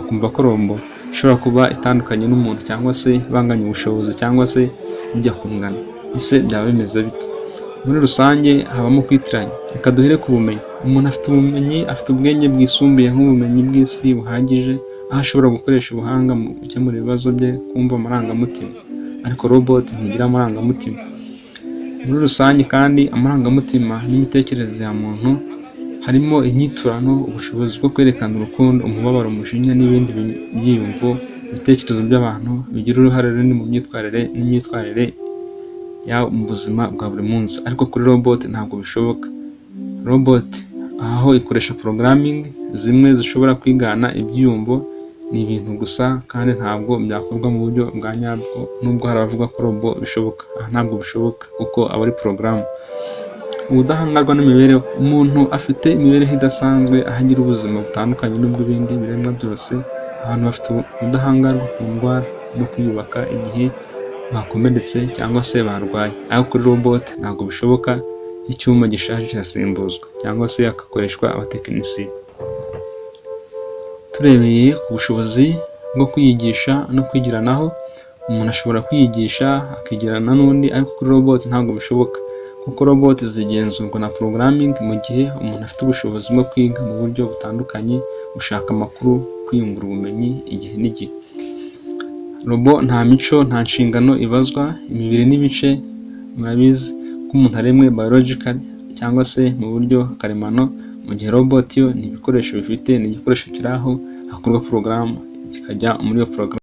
Bakumva ko robot ishobora kuba itandukanye n'umuntu, cyangwa se banganya ubushobozi, cyangwa se bijya kungana. Ese byaba bimeze bite? Muri rusange habamo kwitiranya. Reka duhere ku bumenyi. Umuntu afite ubumenyi, afite ubwenge bwisumbuye nk'ubumenyi bw'isi buhagije, aho ashobora gukoresha ubuhanga mu gukemura ibibazo bye, kumva amarangamutima. Ariko robot ntigira amarangamutima. Muri rusange kandi, amarangamutima n'imitekerereze ya muntu harimo inyiturano, ubushobozi bwo kwerekana urukundo, umubabaro, umujinya n'ibindi byiyumvo, ibitekerezo by'abantu bigira uruhare runini mu myitwarire n'imyitwarire mu buzima bwa buri munsi. Ariko kuri robot ntabwo bishoboka. Robot aho ikoresha programming zimwe zishobora kwigana ibyiyumvo, ni ibintu gusa, kandi ntabwo byakorwa mu buryo bwa nyabwo, nubwo hari abavuga ko robot bishoboka. Aha ntabwo bishoboka kuko aba ari porogaramu. Ubudahangarwa n'imibereho. Umuntu afite imibereho idasanzwe, aho agira ubuzima butandukanye n'ubw'ibindi biremwa byose. Abantu bafite ubudahangarwa ku ndwara no kwiyubaka igihe bakomeretse cyangwa se barwaye. Ariko kuri robot ntabwo bishoboka. Icyuma gishaje kirasimbuzwa cyangwa se hagakoreshwa abatekinisiye. Turebeye ku bushobozi bwo kwiyigisha no kwigiranaho, umuntu ashobora kwiyigisha akigirana n'undi, ariko kuri robot ntabwo bishoboka, kuko robot zigenzurwa na programming, mu gihe umuntu afite ubushobozi bwo kwiga mu buryo butandukanye, gushaka amakuru, kwiyungura ubumenyi igihe n'igihe. Robot nta mico, nta nshingano ibazwa. Imibiri n'ibice, murabizi ko umuntu aremwe biological cyangwa se mu buryo karemano, mu gihe robot yo ni ibikoresho bifite, ni igikoresho kiri aho hakorwa porogaramu kikajya muri iyo porogaramu.